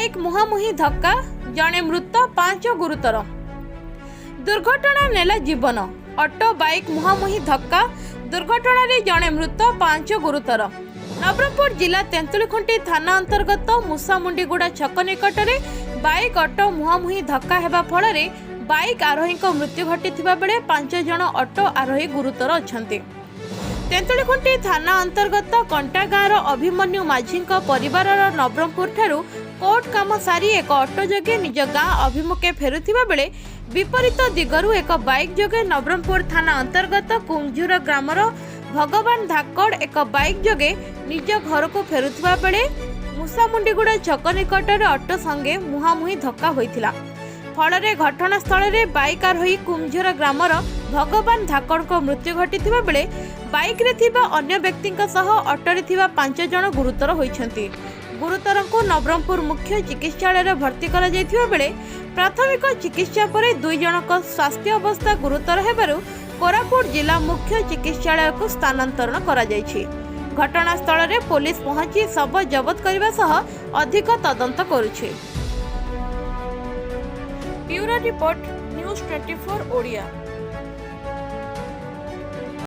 Bike ମୁହାଁମୁହିଁ ଧକ୍କା, ଜଣେ ମୃତ, ପାଞ୍ଚ ଗୁରୁତର। ଦୁର୍ଘଟଣା ନେଲା ଜୀବନ। ଅଟୋ ବାଇକ୍ ମୁହାଁମୁହିଁ ଧକ୍କା ଦୁର୍ଘଟଣାରେ ଜଣେ ମୃତ, ପାଞ୍ଚ ଗୁରୁତର। ନବରଙ୍ଗପୁର ଜିଲ୍ଲା ତେନ୍ତୁଳିଖୁଣ୍ଟି ଥାନା ଅନ୍ତର୍ଗତ ମୂଷାମୁଣ୍ଡିଗୁଡ଼ା ଛକ ନିକଟରେ ବାଇକ୍ ଅଟୋ ମୁହାଁମୁହିଁ ଧକ୍କା ହେବା ଫଳରେ ବାଇକ୍ ଆରୋହୀଙ୍କ ମୃତ୍ୟୁ ଘଟିଥିବା ବେଳେ 5 ଜଣ ଅଟୋ ଆରୋହୀ ଗୁରୁତର ଅଛନ୍ତି। ତେନ୍ତୁଳିଖୁଣ୍ଟି ଥାନା ଅନ୍ତର୍ଗତ କଣ୍ଟା ଗାଁର ଅଭିମନ୍ୟୁ ମାଝୀଙ୍କ ପରିବାରର ନବରଙ୍ଗପୁରଠାରୁ କୋର୍ଟ କାମ ସାରି ଏକ ଅଟୋ ଯୋଗେ ନିଜ ଗାଁ ଅଭିମୁଖେ ଫେରୁଥିବା ବେଳେ ବିପରୀତ ଦିଗରୁ ଏକ ବାଇକ୍ ଯୋଗେ ନବରଙ୍ଗପୁର ଥାନା ଅନ୍ତର୍ଗତ କୁମଝୁର ଗ୍ରାମର ଭଗବାନ ଧାକଡ଼ ଏକ ବାଇକ୍ ଯୋଗେ ନିଜ ଘରକୁ ଫେରୁଥିବା ବେଳେ ମୂଷାମୁଣ୍ଡିଗୁଡ଼ା ଛକ ନିକଟରେ ଅଟୋ ସଙ୍ଗେ ମୁହାଁମୁହିଁ ଧକ୍କା ହୋଇଥିଲା। ଫଳରେ ଘଟଣାସ୍ଥଳରେ ବାଇକ୍ ଆରୋହୀ କୁମଝୁର ଗ୍ରାମର ଭଗବାନ ଧାକଡ଼ଙ୍କ ମୃତ୍ୟୁ ଘଟିଥିବା ବେଳେ ବାଇକ୍ରେ ଥିବା ଅନ୍ୟ ବ୍ୟକ୍ତିଙ୍କ ସହ ଅଟୋରେ ଥିବା 5 ଜଣ ଗୁରୁତର ହୋଇଛନ୍ତି। ଗୁରୁତରଙ୍କୁ ନବରଙ୍ଗପୁର ମୁଖ୍ୟ ଚିକିତ୍ସାଳୟରେ ଭର୍ତ୍ତି କରାଯାଇଥିବା ବେଳେ ପ୍ରାଥମିକ ଚିକିତ୍ସା ପରେ 2 ଜଣଙ୍କ ସ୍ୱାସ୍ଥ୍ୟ ଅବସ୍ଥା ଗୁରୁତର ହେବାରୁ କୋରାପୁଟ ଜିଲ୍ଲା ମୁଖ୍ୟ ଚିକିତ୍ସାଳୟକୁ ସ୍ଥାନାନ୍ତରଣ କରାଯାଇଛି। ଘଟଣାସ୍ଥଳରେ ପୋଲିସ ପହଞ୍ଚି ଶବ ଜବତ କରିବା ସହ ଅଧିକ ତଦନ୍ତ କରୁଛି। Bureau report, news 24 Odia.